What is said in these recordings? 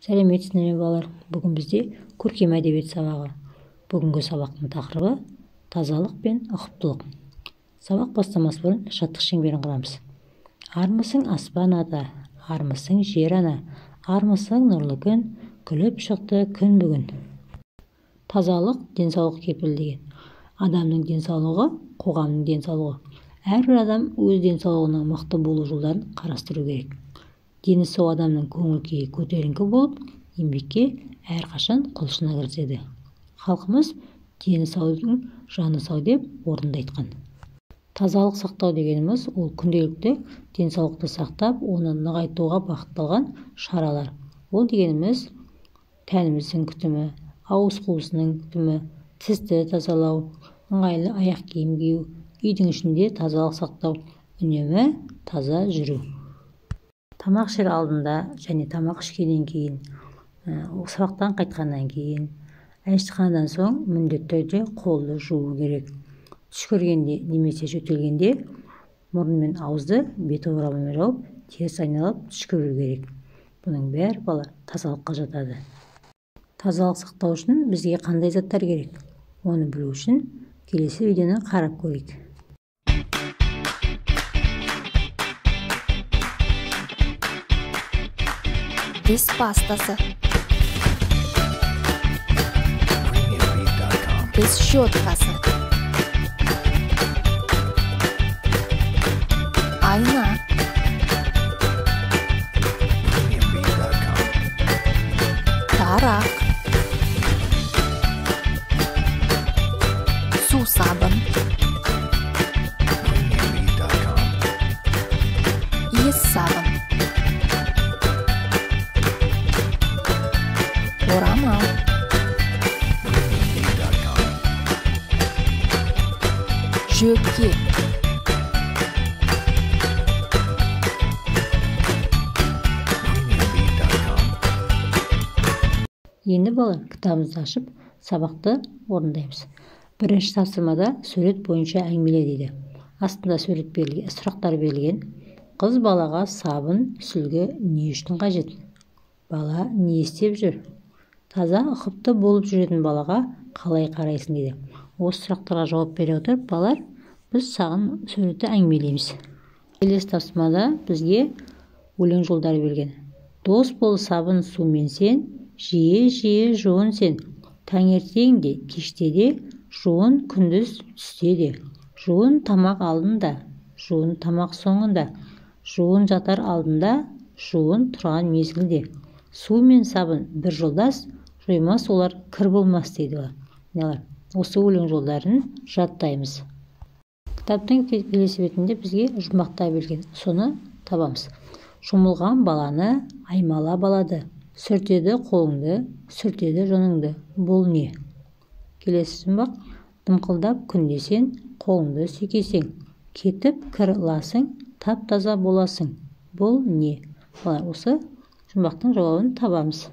Сәлеметсіздер ме, балалар? Бүгін бізде көркем әдебиет сабағы. Бүгінгі сабақтың тақырыбы тазалық пен ұқыптылық. Сабақ бастамас бұрын шаттық шеңберін құрамыз. Армысың аспан ата, армысың жер ана, армысың нұрлы күн, күліп шықты күн бүгін. Тазалық денсаулық кепілі деген. Адамның денсаулығы қоғамның денсаулығы. Әрбір адам өз денсаулығының мықты болу жолдарын қарастыру керек. Дені сау адамның көңіл күйі көтеріңкі болып, еңбекке әрқашан құлшына кіріседі. Халқымыз дені саудың жаны сау деп орынды айтқан. Тазалық сақтау дегеніміз ол күнделікті денсаулықты сақтап, оны нығайтуға бағытталған шаралар. Ол дегеніміз тәніміздің күтімі, ауыз қуысының күтімі, тісті тазалау, ыңғайлы аяқ киім кию, үйдің ішінде тазалық сақтау, үнемі таза жүру. Тамақ ішер алдында және тамақ ішкеннен кейін, сабақтан қайтқаннан кейін, әжетханадан соң міндетті түрде қолды жуу керек. Түшкіргенде немесе жөтелгенде мұрын мен ауызды бет орамалмен жауып, теріс айналып түшкіру керек. Бұның бәрі бала тазалыққа жатады. Тазалық сақтау үшін бізге қандай заттар керек? Оны білу үшін келесі видеоны қарап көрейік. Тіс пастасы, тіс щеткасы, айна, тарақ, сусабын, иіс сабын, орамал, жөке, Енді балалар, кітабымызды ашып, сабақты орындаймыз. Бірінші тапсырмада сурет бойынша әңгімеле дейді. Астында сурет берілген, сұрақтар берілген. Қыз балаға сабын, сүлгі не үшін қажет? Бала не істеп жүр? Таза ұқыпты болып жүретін балаға қалай қарайсың дейді. Осы сұрақтарға жауап бере отырып, балалар, біз саған суретті әңгімелейміз. Келесі тапсырмада бізге өлең жолдары берілген. Дос бол сабын сумен сен, жиі-жиі жуын сен. Таңертең де, кеште де, жуын күндіз түсте де. Жуын тамақ алдында, жуын тамақ соңында, жуын жатар алдында, жуын тұрған мезгілде. Су мен сабын бір жолдас, жоймас олар кір болмас дейді. Осы өлең жолдарын жаттаймыз. Кітаптың келесі бетінде бізге жұмбақтар берілген. Соны табамыз. Шомылған баланы аймалап алады. Сүртеді қолыңды, сүртеді жоныңды. Бұл не? Келесі жұмбақ. Дымқылдап күнде сен, қолыңды сүйкесең. Кетіп кір ласың, тап-таза боласың. Бұл не? Балалар, осы жұмбақтың жауабын табамыз.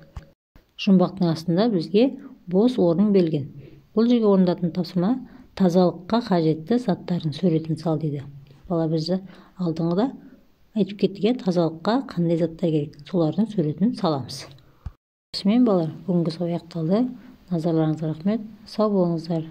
Жұмбақтың астында бізге бос орын берілген. Бұл жерге орындатын тапсырма тазалыққа қажетті заттардың суретін сал дейді. Бала бізді алдыңғыда айтып кеттік, тазалыққа қандай заттар керек, солардың суретін саламыз. Осымен балалар, бүгінгі сабақ аяқталды. Назарларыңызға рахмет. Сау болыңыздар.